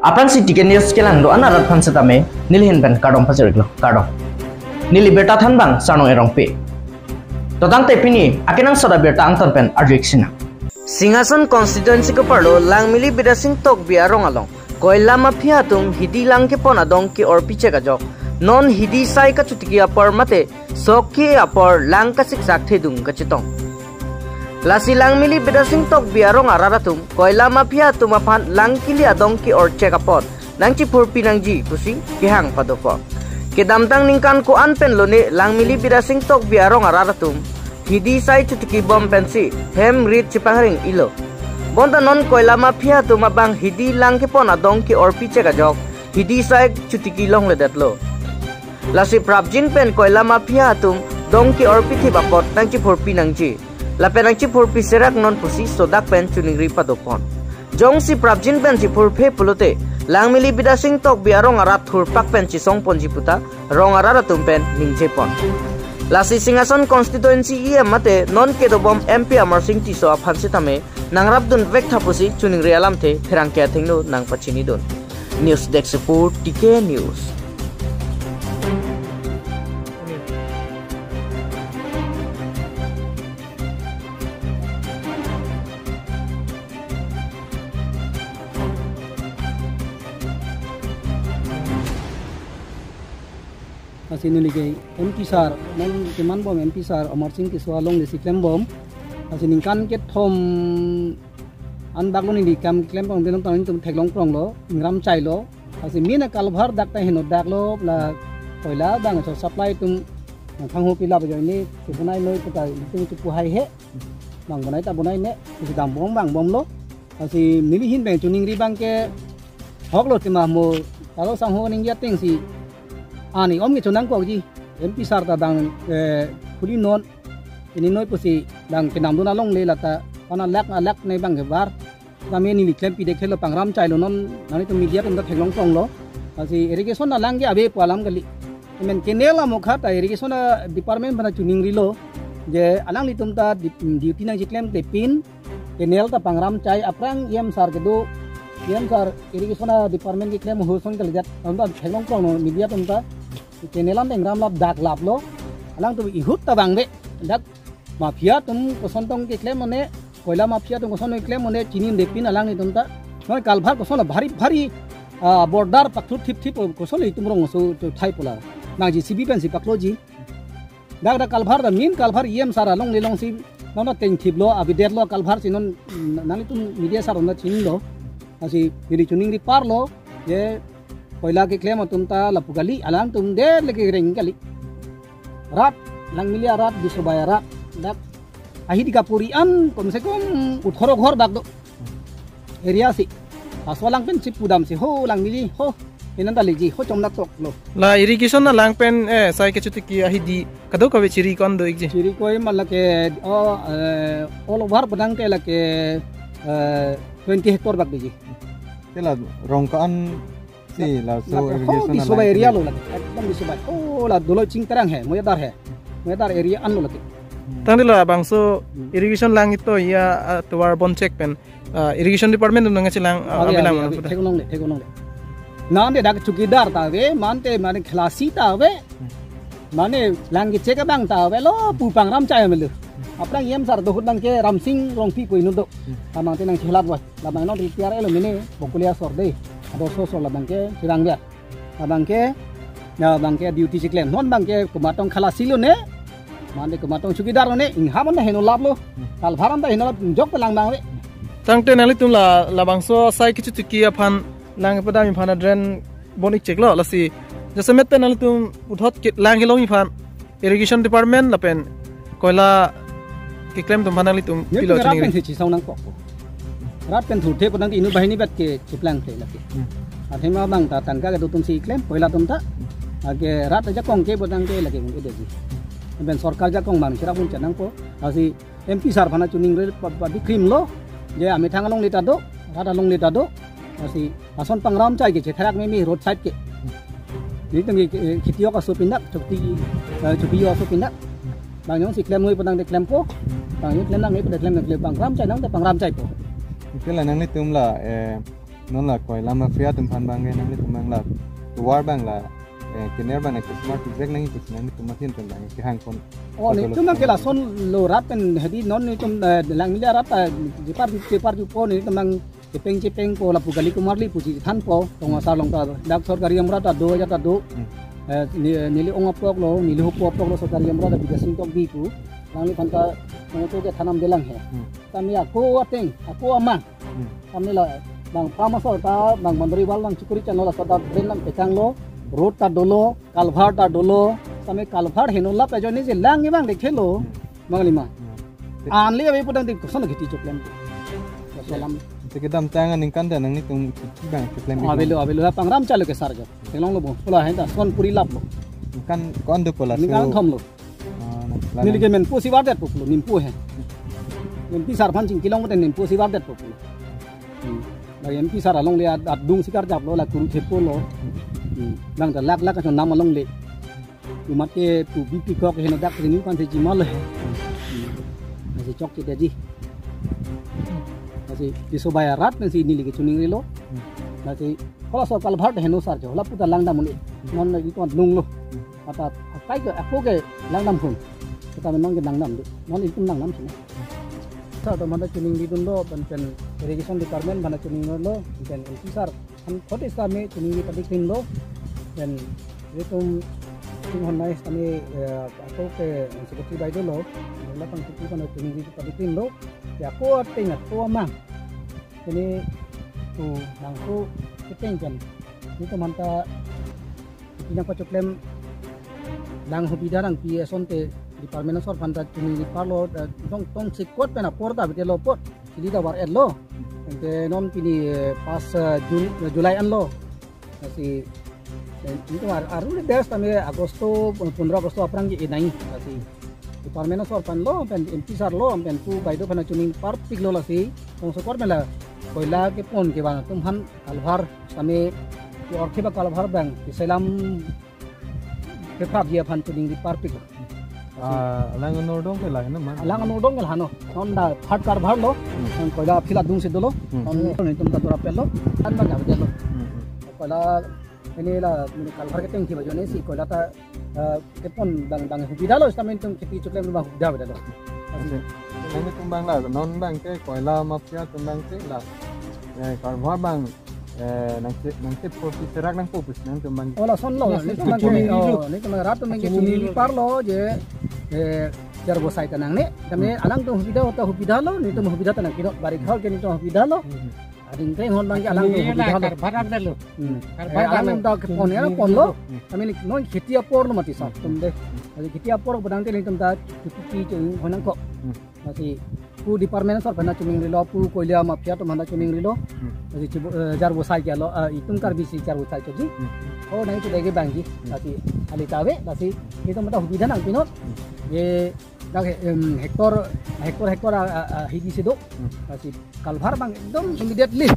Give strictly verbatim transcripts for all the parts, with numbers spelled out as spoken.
Aphrangsi T K News kelang do-an arat aphan setame neli ahin pen kardom pajir-iklo, kardom. Neli birta thanbang Sarnong Erongpi. To tangte pini akenangsot abirta angton pen arju-ik sinang. Singhason constituency keparlo Langmili Bidya Sing Tokbi arong along koila mafia atum hidi lang kepon adong ke-orpi chek ajok non hidi sai kachotiki apor mate sok ke apor lang kasiksak thedung kachetong. Lasi Langmili Bidya Sing Tokbi arong arat atum koila mafia atum aphan lang kili adong ke-or chek apot nangchiphurpi nangji pusi kehang padopon. Kedamtang ningkan ko-an pen lone Langmili Bidya Sing Tokbi arong arat atum hidi sai chotiki bom pensi hem rit chepangring-ilo. Bonta non koila mafia atum abang hidi lang kepon adong ke-orpi chek ajok hidi sai chotiki longledetlo. Lasi prapjin pen koila mafia atum dong ke-orpi thip apot nangchiphurpi nangji lapen nangchiphurpi serak non pusi sodak pen choningri padopon. Jongsi prapjin pen chiphurphe pulote Langmili Bidya Sing Tokbi arong arat thurpak pen chisongponji puta rong arat atum pen ningjepon. Lasi Singhason constituency E M mate non kedobom M P Amarsing Tisso aphan setame nangrapdun vektha pusi choningri alamthe pherangke athengno nangpachinidun. News Desk Report, T K News. Lasi neli ke M P sir, non kemanbom M P sir Amarsing Tisso alongle si klembom. Lasi ningkan kethom an bak lo neli kam klembom, pen tangni tum theklong pronglo, ingram chailo. Lasi main a culvert dak ta heno daklo, la koila bang so supply atum thangho pila bajo ini, chebonai noi puta itum chepu haihe. Bang bonai ta bonai me, si dambom bangbomlo. Lasi neli ahin pen choningri abang ke hoklo tema mo, aro sangho ningje atengsi ani om ke chonangkokji, M P sir ta bang, eh, khuli non, ini noi pusi bang kenamdun alongle lata, pana lak alak ne bang kebar. Kami neli klempi dekhelo, pangram chailo, non nanglitum media atum ta theklong pronglo. Lasi irrigation alang ke ave pu alam kali. Amen, canal amokha ta irrigation a department aphan choningrilo, je alanglitum ta di-, duty nangchiklemte pin canal ta pangram chai, aphrang E M sir kedo, E M sir irrigation a department keklem ahut ason kalejat, atum ta theklong pronglo media atum ta, canal an tengram lap dak laplo, alangtum ahut ta bang be, dak mafia atum koson tong keklem mane, koila mafia atum koson keklem mane, chinine pin alanglitum ta. Noi culvert koson la bhari bhari, ah, border pakthur thip thip koson le itum rong so to thai pola. Nang J C B pensi pakloji. Dak dak culvert ta main culvert E M sir alongle alongsi non teng thiplo, avedetlo culvert si non, nanglitum media sir na chinilo. Lasi neli choningri parlo, je koila keklem atum ta lapu kali, alangtum det leke reng kali. Rat, Langmili arat, Bisobai arat, dak ahidi kapuri an komse kom uthoro ghor bak do. Area si. Laso alang pensi pudamsi ho Langmili ho, inan ta leji ho chomna toklo. La irrigation alang pen, eh, sai kechotiki ahidi kadokave chiri ko-an do-ikji? Chiri ko-an ma lake, oh, eh, all over padang ke lake, eh, twenty hectare bak doji. Te la Rongka an si laso la irrigation Bisobai alang area ke lo lake, ekdom Bisobai. Oh, la dolo Chingterang he, Moyadar he. Moyadar area an lo lake. Tangte labangso, hmm, irrigation lang ito ya, ah, tovar bon chek pen, ah, irrigation department atum nangchelang, ah, ah, ya, avelang ya, mane ya, puta. Theklongle, theklongle. Nande dak chowkidar ta ave, mante mane khelasi ta ave. Hmm. Mane lang kechek abang ta avelo, pu pangram chai melu. Aphrang E M sir do ahut abang ke Ramsing Rongpi pu inut do. Hmm. Amang te nangchelat boi. Labang non retire lo mene, Bokulia sorde. Ado so so labang ke chirang dia. Labang ke, ya, abang ke duty chiklem. Non abang ke komatong khelasi lone. Mane komatong chowkidar lone, ingham an heno laplo. Culvert an ta heno lap jok pelang bang ave. Tangte nanglitum la, labangso sai kechotiki aphan lang kepadam aphan drain bon-ik cheklo, lasi jasemet pen nanglitum puthot ke lang kelong aphan irrigation department lapen koila keklem atum aphan nanglitum pilo rat pen choningri? Isi chisong nangkok. Rat pen thurthe pu tangte inut banghini bat ke chiplang the lake. Hmm. Athema abang ta tangka kedo atumsi klem, koila atum ta. Ake rat ajakong ke pu tangte lake un-edeji. Pen sorkar ajakong abang chira pun chanangpo. Lasi M P sir aphan choningri pa, pa, bikrim lo. Je amethang alongle ta do, rat alongle ta do. Lasi lason pangram chai ke chetherak meme road side ke. Nelitum ke, eh, kheti ok aso pindak, chokti, eh, chopi aso pindak. Bang jongsi klem noi pu tangte klempo. Bang jong klem nangne pu tangte klem, klem pangram chai nangte pangram chaipo. Ite la nanglitum la, eh, Non la koila mafia atum aphan abang ke nanglitum abang la tovar abang la, eh, kiner abang ke smart project nangji pusi nanglitum ahin pen abang kehang pon. Oh, netum abang ke lason lo rat pen hedi non netum, eh, lang neli rat, eh, jepar jepar jupo netum abang chepeng chepengpo lapu gali kumarli pusi thanpo tong asar along ta dak sorkari amra ta do aja ta do. Hmm. Eh, ne-, neli ong apok lo, neli hopo apok lo sorkari amra ta Bidya Sing Tokbi pu. Nangliphan ta nangtum ke thanam delang he. Hmm. Tame ako ateng, ako amang. Hmm. Tame la bang pharmacy ta bang boundary wall nangchekuri changlo, laso ta drain nangpechanglo, road ta dolo, culvert ta dolo. Tame culvert heno lap ajoine je lang abang dekhelo. Hmm. Manglima. Hmm. Anli ave pudang di koson kheti choklem. Salam. Te kedamtang aningkan ta nanglitum kheti abang choklem. Avelo, avelo, la pangram chalo ke sar jo. Theklonglo bo. Pola henta son puri laplo. Kan ko-an do pola? Ningkan so thomlo. Ah, na, neli ke menpo si vardetpo pulo, nempo he. M P sir aphan chingki long mate nempo si vardetpo pulo. Hmm. Bagi M P sir alongle ad-, adung si karjaplo, la kuru thepo lo. Hmm. Bang ta lak lak kachon nam alongle. Umat ke pu B P kok heno dak sini pan si chimal he. Hmm. Nasi chok chete ji. Nasi piso baya rat nasi neli ke chuning rilo. Hmm. Nasi kalau soal culvert heno sar jo, lapu ta langdam un-e. Non lagi kon lunglo. Hmm. Ata akai ke ako ke langdam phun. Kita memang ke langdam do. Non itum langdam sini. Sar to mana chuning di dun do, pen pen irrigation department mana chuning lo, pen M P sir. An khote sami chuning di padik tin lo. Pen itum ting hon nai sami, eh, ako ke secretary bai dolo. Lapan chuti kana chuning di padik tin lo. Ya ako ateng ako amang. Ini tu nangtu keteng kan. Netum aphan ta ipi nangpachoklem lang hubidha nangpi asonte department asor aphan ta chuning di parlo, eh, tong tong sikot pen apor ta bite lo apot. Chili ta var et lo. Ente non pini, eh, pas, eh, Jun-, eh, July an lo. Lasi, eh, netum ar-, aruli des tame Agosto, pondro Agosto aphrang ke enai. Lasi department asor aphan lo, pen M P sir lo, pen pu bai do aphan chuning parpik lo lasi. Tong sikot pen la koila kepon ke bang atum aphan culvert tame orkhe ba culvert abang keselam keprapji aphan chuning di parpik. Ah, alang anordong ke la heno ma? Alang anordong ke la heno. Non da third culvert lo. Hmm. Non koila phila dung si dolo. Hmm. Non netum ta dura pelo. An bang ya lo. Hmm, hmm. Koila ini la mini culvert keteng thi ba jone si koila ta, eh, kepon bang bang hubidha lo, sitame netum kheti choklem bang hubidha lo. Ase. Netum abang la, non abang ke koila mafia atum abang ke la. Eh, culvert abang, eh, nangche, nangche forty serak nangpo pusi nangtum abang. Oh, lason lo, netum abang ke, oh, netum abang rat atum abang ke chuning di parlo je, eh, jar bosai ta nangne, tame alangtum hubidha ta hubidha lo, netum hubidha ta nangpinot, bari khal ke netum hubidha lo. Hmm. Ading keng hon abang ke alangtum hubidha lo. Culvert abang lo. Hmm. Culvert eh, alangtum ta kepon ya, pon lo. Hmm. Kami ni non kheti apor lo mati sat tum de. Jadi kheti apor bodang te netum ta chuti chuti cheng hon nangkok. Hmm. Lasi pu department asor aphan chuning rilo, pu koila mafia atum aphan chuning rilo. Hmm. Lasi chibu, eh, jar bosai ke lo, eh, itum Karbi si jar bosai choji. Hmm. Oh, nai tu dege bangji. Hmm. Lasi ali ta ave, lasi netum ta hubidha nangpinot. Hmm. Ye dak he, em, hectare, hectare, hectare a, a, a, hidi si do. Hmm. Lasi culvert abang ekdom immediately.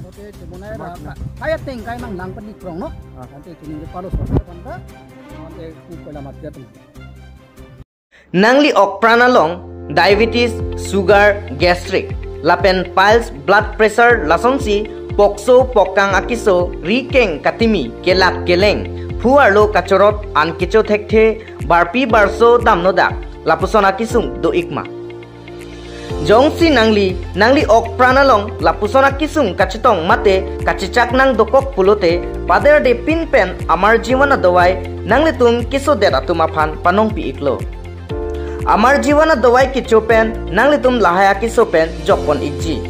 Oke, cuma ya, kaya teng, kaya mang lang pen di krong no. Ah. Ante chuning di parlo sorkar aphan ta. Ante pu koila mafia atum. Nangli ok pran along diabetes, sugar, gastric, lapen piles, blood pressure lasonsi pokso, pokang akeso, ri keng katimi, kelak keleng, phu arlo kachorot, an kecho thekthe, barpi barso damnodak, lapuson akesung do-ik ma? Jongsi nangli, nangli ok pran along lapuson akesung kachetong mate kachechak nangdokok pulote, paderdepin pen Amar Jeevan adawai nanglitum kesodet atum aphan panongpi-iklo. Amar Jeevan adawai kecho pen nanglitum lahai akeso pen jokpon-ikji.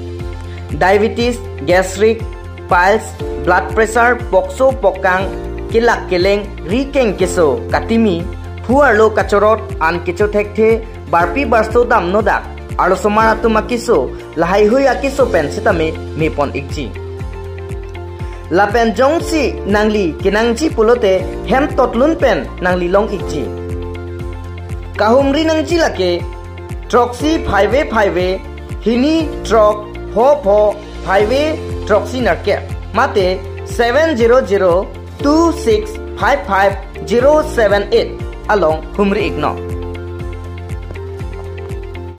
Diabetes, gastric, piles, blood pressure, pokso, pokang, kelak keleng, ri keng keso, katimi, phu arlo kachorot, an kecho thekthe, barpi barso damnodak, arlosomar atum akeso, lahai hui akeso pen sitame mepon-ikji. Lapen jongsi nangli kenangji pulote hem totlun pen nangli long-ikji. Kahumri nangji lake throksi phaive phaive, hini throk, pho pho, phaive throksi nerkep, mate seven zero zero two six five five zero seven eight along humri-iknon.